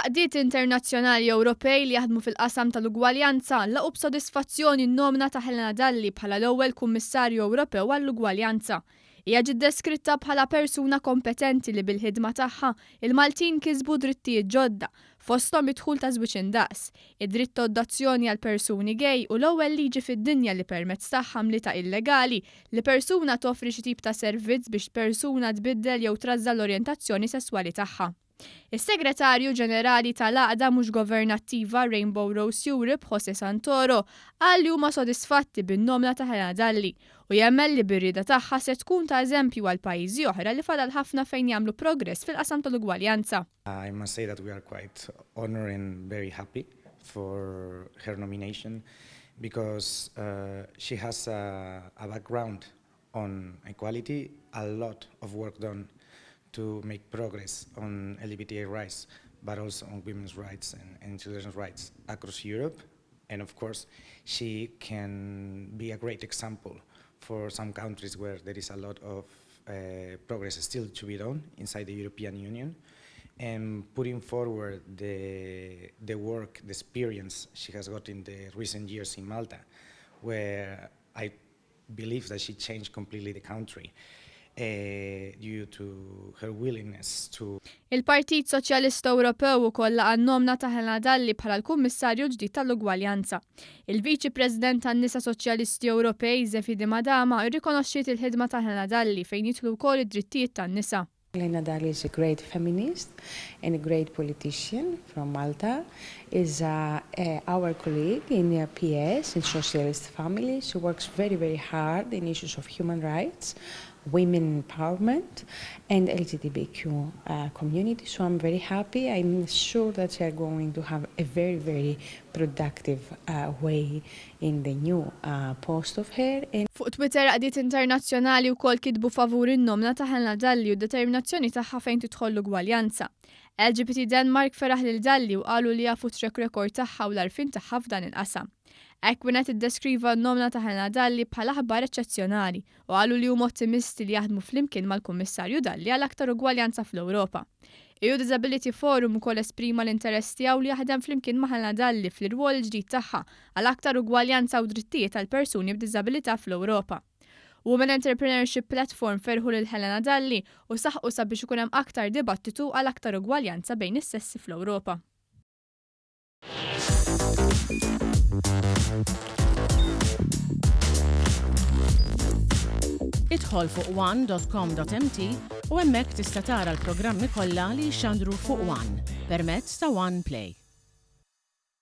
L-għaqdiet internazzjonali Ewropej li jaħdmu fil-qasam tal-ugwaljanza laqgħu b'sodisfazzjoni n-nomina ta' Helena Dalli bħala l-ewwel Kummissarju Ewropew għall-Ugwaljanza. Hija ġiet deskritta bħala persuna kompetenti li bil-ħidma tagħha, il-Maltin kisbu drittijiet ġodda, fosthom id-dħul ta' żwieġ indaqs, id-dritt ta' adozzjoni għal persuni gay u l-ewwel liġi fid-dinja li permezz tagħha mlietha illegali li persuna toffri xi tip ta' servizz biex persuna tbiddel jew trażżan l-orjentazzjoni sesswali tagħha. Is-Segretarju Ġenerali tal-għaqda mhux governattiva Rainbow Rose Europe, José Santoro, qal li huma sodisfatti bin-nomina ta' Helena Dalli u jemmen li bir-rieda tagħha se tkun ta' eżempju għal pajjiżi oħra li fadal ħafna fejn jagħmlu progress fil-qasam tal-ugwaljanza. I must say that we are quite honoured and very happy for her nomination because she has a background on equality, a lot of work done to make progress on LGBTI rights, but also on women's rights and, and children's rights across Europe. And of course, she can be a great example for some countries where there is a lot of uh, progress still to be done inside the European Union. And putting forward the, the work, the experience she has got in the recent years in Malta, where I believe that she changed completely the country due to her willingness to Il-Partit Soċjalista Ewropew ukoll laqa' n-nomina ta' Helena Dalli bħala l-Kummissarju l-ġdid tal-Ugwaljanza. Il-Viċi President tan-Nisa Soċjalisti Ewropej, Zefidi Madama, rrikonoxxiet il-ħidma ta' Helena Dalli fejn jidħlu wkoll id-drittijiet tan-nisa. Helena Dalli is a great feminist and a great politician from Malta, is uh, uh, our colleague in uh, PS, in Socialist Family. She works very, very hard in issues of human rights, women empowerment and LGBTQ uh, community. So I'm very happy. I'm sure that they are going to have a very, very productive uh, way in the new uh, post of her. And Fuq Twitter għaqdiet internazzjonali wkoll kitbu favur in-nomina ta' Helena Dalli u d-determinazzjoni tagħha fejn tidħol l-ugwaljanza. LGBT Denmark feraħ lil Dalli u qalu li jafu t-track record tagħha u l-għarfien tagħha f'dan il-qasam. Equinet iddeskriva n-nomina ta' Helena Dalli bħala aħbar eċċezzjonali u qalu li huma ottimisti li jaħdmu flimkien mal-Kummissarju Dalli għal aktar ugwaljanza fl-Ewropa. EU Disability Forum ukoll esprima l-interess tiegħu li jaħdem flimkien ma' Helena Dalli fl-irwol il-ġdid tagħha għal aktar ugwaljanza u drittijiet għal persuni b'diżabilità fl-Ewropa. Women Entrepreneurship Platform ferħu lil Helena Dalli u saħqu sabiex ikun hemm aktar dibattitu għal aktar ugwaljanza bejn is-sessi fl-Ewropa. Idħol fuq one.com.mt u hemmhekk tista' tara l-programmi kollha li jixxandru fuq One permezz ta' One Play.